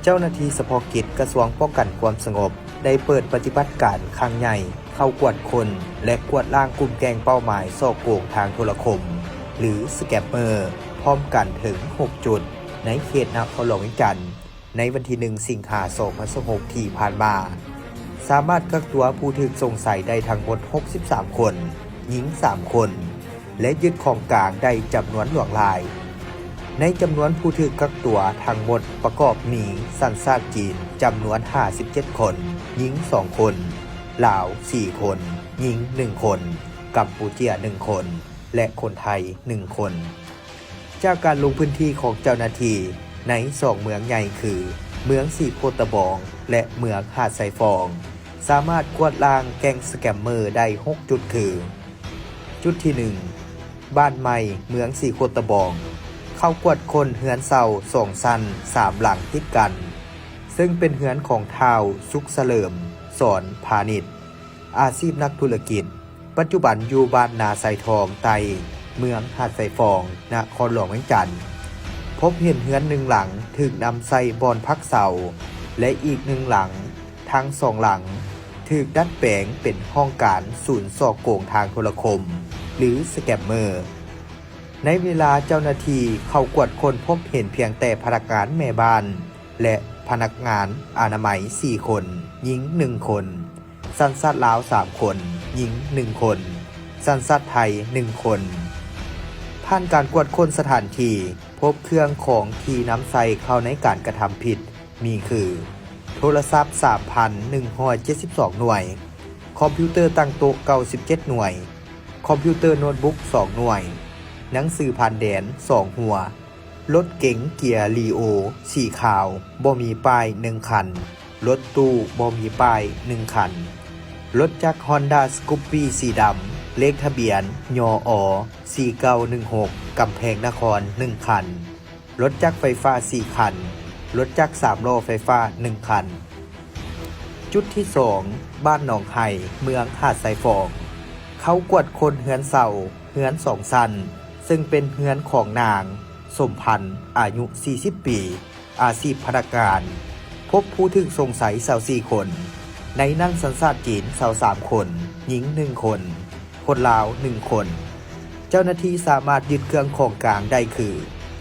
ເຈົ້າໜ້າທີ່ສະເພາະກິດກະຊວງປ້ອງກັນຄວາມສະຫງົບ ໄດ້ເປີດປະຕິບັດການຄັ້ງໃຫຍ່ເຂົ້າກວດຄົ້ນ ແລະ ກວາດລ້າງກຸ່ມແກ້ງເປົ້າໝາຍສໍ້ໂກງທາງໂທລະຄົມ ຫຼື ສະແກມເມີ ພ້ອມກັນເຖິງຫົກຈຸດ ໃນເຂດນະຄອນຫຼວງວຽງຈັນ ໃນວັນທີໜຶ່ງ ສິງຫາ ສອງພັນຊາວຫົກ ທີ່ຜ່ານມາ, ສາມາດກັກຕົວຜູ້ຖືກສົງໄສໄດ້ທັງໝົດຫົກສິບສາມຄົນ, ຍິງສາມຄົນ ແລະ ຍຶດຂອງກາງໄດ້ຈຳນວນຫຼວງຫຼາຍ. ໃນຈຳນວນຜູ້ຖືກກັກຕົວທັງໝົດປະກອບມີສັນຊາດຈີນຈຳນວນຫ້າສິບເຈັດຄົນ, ຍິງສອງຄົນ, ລາວສີ່ຄົນ, ຍິງໜຶ່ງຄົນ, ກຳປູເຈຍໜຶ່ງຄົນ ແລະ ຄົນໄທໜຶ່ງຄົນ. ຈາກການລົງພື້ນທີ່ຂອງເຈົ້າໜ້າທີ່ໃນສອງເມືອງໃຫຍ່ຄື ເມືອງສີໂຄດຕະບອງ ແລະ ເມືອງຫາດຊາຍຟອງ ສາມາດກວາດລ້າງແກ້ງສະແກມເມີໄດ້ຫົກຈຸດຄື ຈຸດທີໜຶ່ງ ບ້ານໃໝ່ ເມືອງສີໂຄດຕະບອງ ເຂົ້າກວດຄົ້ນເຮືອນເຊົ່າສອງຊັ້ນສາມຫຼັງຕິດກັນ ເຊິ່ງເປັນເຮືອນຂອງທ້າວ ສຸກສະເຫຼີມ ສອນພານິດ ອາຊີບນັກທຸລະກິດ, ປັດຈຸບັນຢູ່ບ້ານນາຊາຍທອງໃຕ້ ເມືອງຫາດຊາຍຟອງ ນະຄອນຫຼວງວຽງຈັນ. ພົບເຫັນເຮືອນໜຶ່ງຫຼັງຖືກນຳໃຊ້ບ່ອນພັກເຊົາ ແລະ ອີກໜຶ່ງຫຼັງ ທັງສອງຫຼັງ ຖືກດັດແປງເປັນຫ້ອງການສູນສໍ້ໂກງທາງໂທລະຄົມ ຫຼື ສະແກມເມີ. ໃນເວລາເຈົ້າໜ້າທີ່ເຂົ້າກວດຄົ້ນພົບເຫັນພຽງແຕ່ພະນັກງານແມ່ບ້ານ ແລະ ພະນັກງານອະນາໄມສີ່ຄົນ, ຍິງໜຶ່ງຄົນ, ສັນຊາດລາວສາມຄົນ, ຍິງໜຶ່ງຄົນ, ສັນຊາດໄທໜຶ່ງຄົນ. ຜ່ານການກວດຄົ້ນສະຖານທີ່, ພົບເຄື່ອງຂອງທີ່ນຳໃຊ້ເຂົ້າໃນການກະທຳຜິດ ມີຄື ໂທລະສັບສາມພັນໜຶ່ງຮ້ອຍເຈັດສິບສອງໜ່ວຍ, ຄອມພິວເຕີຕັ້ງໂຕະເກົ້າສິບເຈັດໜ່ວຍ, ຄອມພິວເຕີໂນດບຸກສອງໜ່ວຍ, ໜັງສືຜ່ານແດນສອງຫົວ, ລົດເກັງເກຍລີໂອສີຂາວ ບໍ່ມີປ້າຍໜຶ່ງຄັນ, ລົດຕູ້ບໍ່ມີປ້າຍໜຶ່ງຄັນ, ລົດຈັກຮອນດ້າສະກຸບປີສີດຳ ເລກທະບຽນ ຍອ ສີ່ເກົ້າໜຶ່ງຫົກ ກຳແພງນະຄອນໜຶ່ງຄັນ, ລົດຈັກໄຟຟ້າສີ່ຄັນ, ລົດຈັກສາມລໍ້ໄຟຟ້າໜຶ່ງຄັນ. ຈຸດທີສອງ ບ້ານໜອງໄຮ່ ເມືອງຫາດຊາຍຟອງ ເຂົ້າກວດຄົ້ນເຮືອນເຊົ່າເຮືອນສອງຊັ້ນ ເຊິ່ງເປັນເຮືອນຂອງນາງ ສົມພັນ ອາຍຸສີ່ສິບປີ ອາຊີບພະນັກງານ, ພົບຜູ້ຖືກສົງໄສຊາວສີ່ຄົນ, ໃນນັ້ນສັນຊາດຈີນຊາວສາມຄົນ, ຍິງໜຶ່ງຄົນ, ຄົນລາວໜຶ່ງຄົນ. ເຈົ້າໜ້າທີ່ສາມາດຍຶດເຄື່ອງຂອງກາງໄດ້ຄື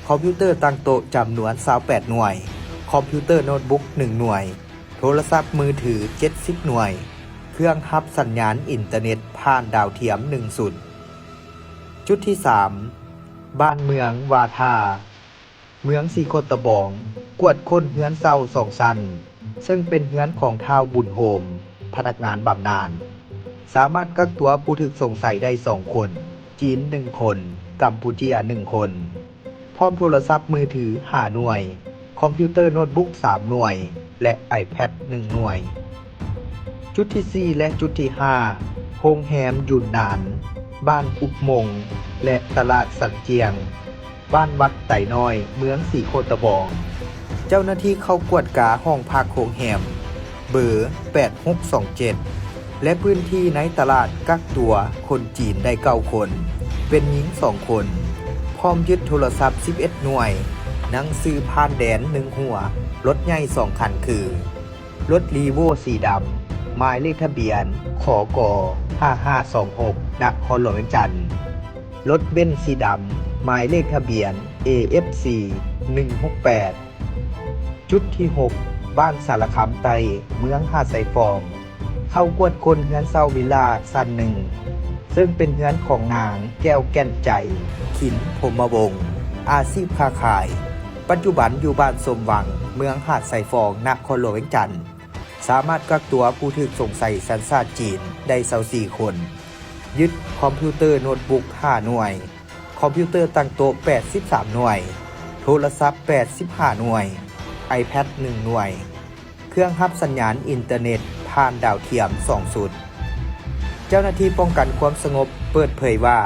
ຄອມພິວເຕີຕັ້ງໂຕະຈຳນວນຊາວແປດໜ່ວຍ, ຄອມພິວເຕີໂນດບຸກໜຶ່ງໜ່ວຍ, ໂທລະສັບມືຖືເຈັດສິບໜ່ວຍ, ເຄື່ອງຮັບສັນຍານອິນເຕີເນັດຜ່ານດາວທຽມໜຶ່ງຊຸດ. ຈຸດທີສາມ ບ້ານເມືອງວາທາ ເມືອງສີໂຄດຕະບອງ ກວດຄົ້ນເຮືອນເຊົ່າສອງຊັ້ນ ເຊິ່ງເປັນເຮືອນຂອງທ້າວບຸນໂຮມ ພະນັກງານບຳນານ, ສາມາດກັກຕົວຜູ້ຖືກສົງໄສໄດ້ສອງຄົນ, ຈີນໜຶ່ງຄົນ, ກຳປູເຈຍໜຶ່ງຄົນ, ພ້ອມໂທລະສັບມືຖືຫ້າໜ່ວຍ, ຄອມພິວເຕີໂນດບຸກສາມໜ່ວຍ ແລະ ໄອແພດໜຶ່ງໜ່ວຍ. ຈຸດທີສີ່ ແລະ ຈຸດທີຫ້າ ໂຮງແຮມຢຸນນານ ບ້ານອຸບມົງ ແລະ ຕະຫຼາດສັນຈຽງ ບ້ານວັດໄຕນ້ອຍ ເມືອງສີໂຄດຕະບອງ. ເຈົ້າໜ້າທີ່ເຂົ້າກວດກາຫ້ອງພັກໂຮງແຮມເບີແປດຫົກສອງເຈັດ ແລະ ພື້ນທີ່ໃນຕະຫຼາດ ກັກຕົວຄົນຈີນໄດ້ເກົ້າຄົນ, ເປັນຍິງສອງຄົນ, ພ້ອມຍຶດໂທລະສັບສິບເອັດໜ່ວຍ, ໜັງສືຜ່ານແດນໜຶ່ງຫົວ, ລົດໃຫຍ່ສອງຄັນຄື ລົດລີໂວສີດຳ ໝາຍເລກທະບຽນ ຂກ ຫ້າຫ້າສອງຫົກ ນະຄອນຫຼວງວຽງຈັນ, ລົດເບັນສີດຳ ໝາຍເລກທະບຽນ ເອເອັຟຊີ ໜຶ່ງຫົກແປດ. ຈຸດທີຫົກ ບ້ານສາລະຄຳໃຕ້ ເມືອງຫາດຊາຍຟອງ ເຂົ້າກວດຄົ້ນເຮືອນເຊົ່າວິລາຊັ້ນໜຶ່ງ ເຊິ່ງເປັນເຮືອນຂອງນາງ ແກ້ວແກ່ນໃຈ ຂິນພົມມະວົງ ອາຊີບຄ້າຂາຍ, ປັດຈຸບັນຢູ່ບ້ານສົມຫວັງ ເມືອງຫາດຊາຍຟອງ ນະຄອນຫຼວງວຽງຈັນ, ສາມາດກັກຕົວຜູ້ຖືກສົງໄສສັນຊາດຈີນໄດ້ຊາວສີ່ຄົນ, ຍຶດຄອມພິວເຕີໂນດບຸກຫ້າໜ່ວຍ, ຄອມພິວເຕີຕັ້ງໂຕະແປດສິບສາມໜ່ວຍ, ໂທລະສັບແປດສິບຫ້າໜ່ວຍ, ໄອແພດໜຶ່ງໜ່ວຍ, ເຄື່ອງຮັບສັນຍານອິນເຕີເນັດຜ່ານດາວທຽມສອງຊຸດ. ເຈົ້າໜ້າທີ່ປ້ອງກັນຄວາມສະຫງົບເປີດເຜີຍວ່າ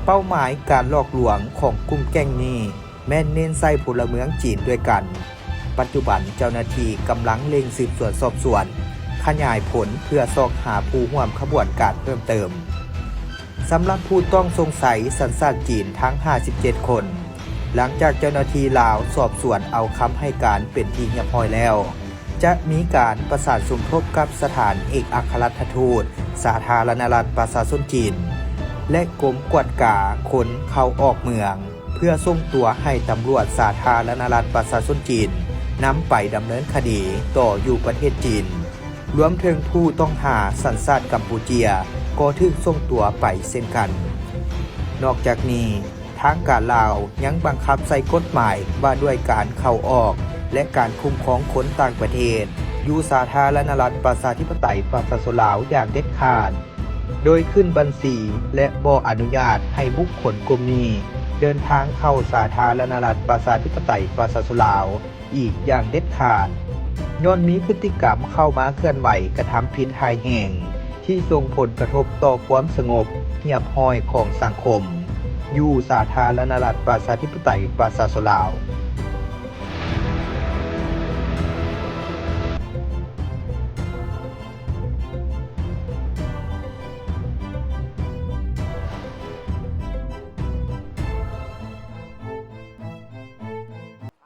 ເປົ້າໝາຍການຫຼອກລວງຂອງກຸ່ມແກ້ງນີ້ ແມ່ນເນັ້ນໃສ່ພົນລະເມືອງຈີນດ້ວຍກັນ. ປັດຈຸບັນເຈົ້າໜ້າທີ່ກຳລັງເລັ່ງສືບສວນສອບສວນ ຂະຫຍາຍຜົນເພື່ອຊອກຫາຜູ້ຮ່ວມຂະບວນການເພີ່ມເຕີມ. ສຳລັບຜູ້ຕ້ອງສົງໄສສັນຊາດຈີນທັງຫ້າສິບເຈັດຄົນ, ຫຼັງຈາກເຈົ້າໜ້າທີ່ລາວສອບສວນເອົາຄຳໃຫ້ການເປັນທີ່ຮຽບຮ້ອຍແລ້ວ, ຈະມີການປະສານສົມທົບກັບສະຖານເອກອັກຄະລັດຖະທູດສາທາລະນະລັດປະຊາຊົນຈີນ ແລະ ກົມກວດກາຄົນເຂົ້າອອກເມືອງ ເພື່ອສົ່ງຕົວໃຫ້ຕຳຫຼວດສາທາລະນະລັດປະຊາຊົນຈີນນຳໄປດຳເນີນຄະດີຕໍ່ຢູ່ປະເທດຈີນ, ລວມເຖິງຜູ້ຕ້ອງຫາສັນຊາດກຳປູເຈຍກໍຖືກສົ່ງຕົວໄປເຊັ່ນກັນ. ນອກຈາກນີ້, ທາງການລາວຍັງບັງຄັບໃຊ້ກົດໝາຍວ່າດ້ວຍການເຂົ້າອອກ ແລະ ການຄຸ້ມຄອງຄົນຕ່າງປະເທດ ຢູ່ສາທາລະນະລັດປະຊາທິປະໄຕປະຊາຊົນລາວຢ່າງເດັດຂາດ, ໂດຍຂຶ້ນບັນຊີ ແລະ ບໍ່ອະນຸຍາດໃຫ້ບຸກຄົນກຸ່ມນີ້ເດີນທາງເຂົ້າສາທາລະນະລັດປະຊາທິປະໄຕປະຊາຊົນລາວອີກຢ່າງເດັດຂາດ, ຍ້ອນມີພຶດຕິກຳເຂົ້າມາເຄື່ອນໄຫວກະທຳຜິດຮ້າຍແຮງ ທີ່ສົ່ງຜົນກະທົບຕໍ່ຄວາມສະຫງົບຮຽບຮ້ອຍຂອງສັງຄົມ ຢູ່ສາທາລະນະລັດປະຊາທິປະໄຕປະຊາຊົນລາວ.